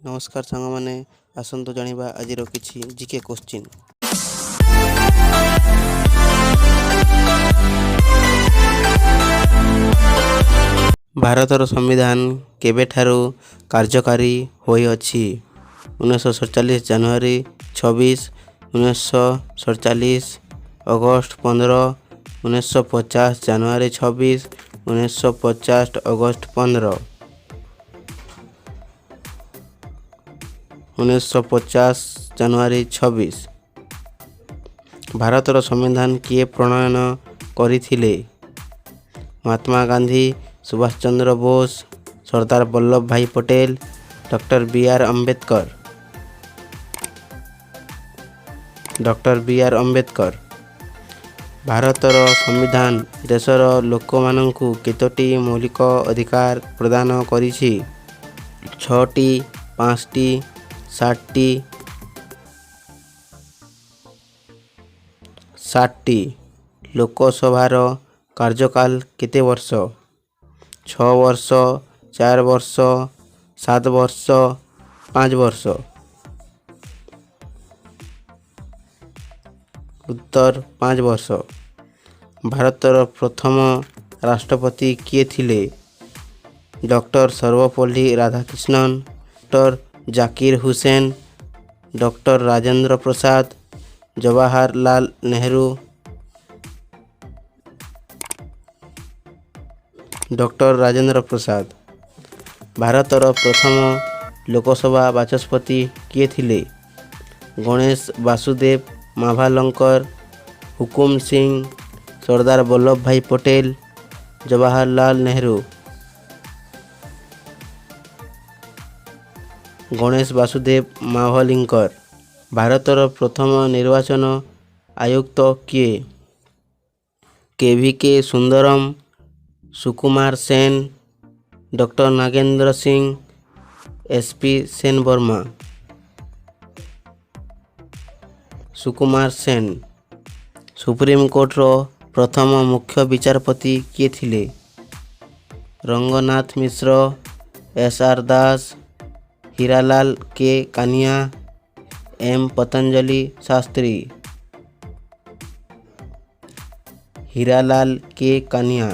ନମସ୍କାର ସାଙ୍ଗମାନେ, ଆସନ୍ତୁ ଜାଣିବା ଆଜିର କିଛି ଜିକେ କୋଶ୍ଚିନ୍। ଭାରତର ସମ୍ବିଧାନ କେବେଠାରୁ କାର୍ଯ୍ୟକାରୀ ହୋଇଅଛି? 1947 ଜାନୁଆରୀ 26, 1947 ଅଗଷ୍ଟ 15, 1950 ଜାନୁଆରୀ 26, 1950 ଅଗଷ୍ଟ 15। 1950 ଜାନୁଆରୀ 26। ଭାରତର ସମ୍ବିଧାନ କିଏ ପ୍ରଣୟନ କରିଥିଲେ? ମହାତ୍ମା ଗାନ୍ଧୀ, ସୁଭାଷ ଚନ୍ଦ୍ର ବୋଷ, ସର୍ଦ୍ଦାର ବଲ୍ଲଭ ଭାଇ ପଟେଲ, ଡକ୍ଟର ବି ଆର୍ ଆମ୍ବେଦକର। ଡକ୍ଟର ବି ଆର୍ ଆମ୍ବେଦକର। ଭାରତର ସମ୍ବିଧାନ ଦେଶର ଲୋକମାନଙ୍କୁ କେତୋଟି ମୌଳିକ ଅଧିକାର ପ୍ରଦାନ କରିଛି? ଛଅଟି, ପାଞ୍ଚଟି, ସାତଟି। ସାତଟି। ଲୋକସଭାର କାର୍ଯ୍ୟକାଳ କେତେ ବର୍ଷ? 6 ବର୍ଷ, 4 ବର୍ଷ, 7 ବର୍ଷ, 5 ବର୍ଷ। ଉତ୍ତର 5 ବର୍ଷ। ଭାରତର ପ୍ରଥମ ରାଷ୍ଟ୍ରପତି କିଏ ଥିଲେ? Doctor Sarvepalli Radhakrishnan, doctor Zakir Hussain, doctor Rajendra Prasad, Jawaharlal Nehru. Doctor Rajendra Prasad. ଭାରତର ପ୍ରଥମ ଲୋକସଭା ବାଚସ୍ପତି କିଏ ଥିଲେ? ଗଣେଶ ବାସୁଦେବ ମାଭାଲଙ୍କର, ହୁକୁମ ସିଂ, ସର୍ଦ୍ଦାର ବଲ୍ଲଭ ଭାଇ ପଟେଲ, ଜବାହରଲାଲ ନେହେରୁ। ଗଣେଶ ବାସୁଦେବ ମାଭଲିଙ୍କର। ଭାରତର ପ୍ରଥମ ନିର୍ବାଚନ ଆୟୁକ୍ତ କିଏ? କେ ଭି କେ ସୁନ୍ଦରମ, ସୁକୁମାର ସେନ, doctor Nagendra Singh, S P Sen Verma. Sukumar Sen. ସୁପ୍ରିମକୋର୍ଟର ପ୍ରଥମ ମୁଖ୍ୟ ବିଚାରପତି କିଏ ଥିଲେ? ରଙ୍ଗନାଥ ମିଶ୍ର, ଏସ୍ ଆର୍ ଦାସ, ହୀରାଲାଲ କେ କାନିଆ, ଏମ୍ ପତଞ୍ଜଲି ଶାସ୍ତ୍ରୀ। ହୀରାଲାଲ କେ କାନିଆ।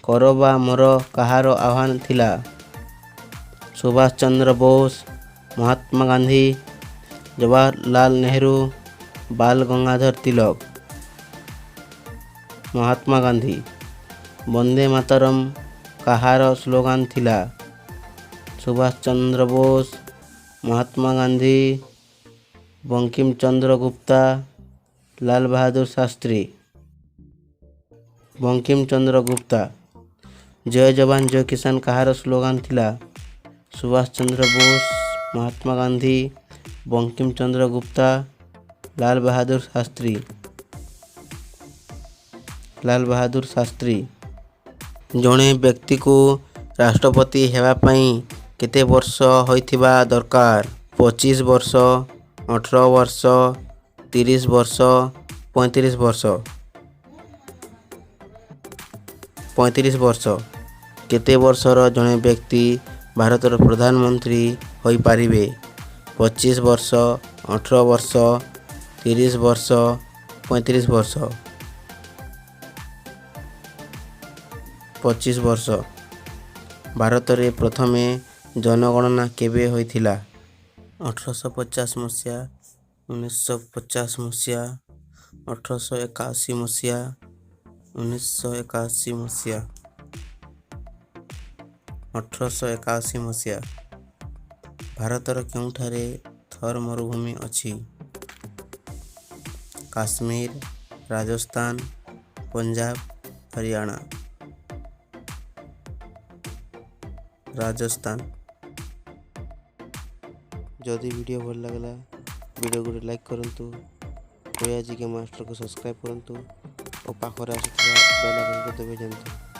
କର ବା ମର କାହାର ଆହ୍ୱାନ ଥିଲା? ସୁଭାଷ ଚନ୍ଦ୍ର ବୋଷ, ମହାତ୍ମା ଗାନ୍ଧୀ, ଜବାହରଲାଲ ନେହେରୁ, ବାଲ ଗଙ୍ଗାଧର ତିଲକ। ମହାତ୍ମା ଗାନ୍ଧୀ। ବନ୍ଦେ ମାତରମ୍ କାହାର ସ୍ଲୋଗାନ ଥିଲା? ସୁଭାଷ ଚନ୍ଦ୍ର ବୋଷ, ମହାତ୍ମା ଗାନ୍ଧୀ, ବଙ୍କିମ ଚନ୍ଦ୍ର ଗୁପ୍ତା, ଲାଲ ବାହାଦୁର ଶାସ୍ତ୍ରୀ। ବଙ୍କିମ ଚନ୍ଦ୍ର ଗୁପ୍ତା। ଜୟ ଯବାନ ଜୟ କିଷାନ କାହାର ସ୍ଲୋଗାନ ଥିଲା? ସୁଭାଷ ଚନ୍ଦ୍ର ବୋଷ, ମହାତ୍ମା ଗାନ୍ଧୀ, ବଙ୍କିମ ଚନ୍ଦ୍ର ଗୁପ୍ତା, ଲାଲ ବାହାଦୁର ଶାସ୍ତ୍ରୀ। ଲାଲ ବାହାଦୁର ଶାସ୍ତ୍ରୀ। ଜଣେ ବ୍ୟକ୍ତିକୁ ରାଷ୍ଟ୍ରପତି ହେବା ପାଇଁ କେତେ ବର୍ଷ ହୋଇଥିବା ଦରକାର? 25 ବର୍ଷ, 18 ବର୍ଷ, 30 ବର୍ଷ, 35 ବର୍ଷ। 35 ବର୍ଷ। କେତେ ବର୍ଷର ଜଣେ ବ୍ୟକ୍ତି ଭାରତର ପ୍ରଧାନମନ୍ତ୍ରୀ ହୋଇପାରିବେ? 25 ବର୍ଷ, 18 ବର୍ଷ, 30 ବର୍ଷ, 35 ବର୍ଷ। 25 ବର୍ଷ। ଭାରତରେ ପ୍ରଥମେ ଜନଗଣନା କେବେ ହୋଇଥିଲା? 1850 ମସିହା, 1950 ମସିହା, 1881 ମସିହା, 1981 ମସିହା। 1881 ମସିହା। ଭାରତର କେଉଁଠାରେ ଥର୍ ମରୁଭୂମି ଅଛି? କାଶ୍ମୀର, ରାଜସ୍ଥାନ, ପଞ୍ଜାବ, ହରିୟାଣା। ରାଜସ୍ଥାନ। ଯଦି ଭିଡ଼ିଓ ଭଲ ଲାଗିଲା, ଭିଡ଼ିଓ ଗୋଟେ ଲାଇକ୍ କରନ୍ତୁ, ରୋୟା ଜିକେ ମାଷ୍ଟରକୁ ସବସ୍କ୍ରାଇବ୍ କରନ୍ତୁ ଓ ପାଖରେ ଆସୁଥିବା ବେଲ୍ ଆଇକନ୍କୁ ଦବାଇ ଦିଅନ୍ତୁ।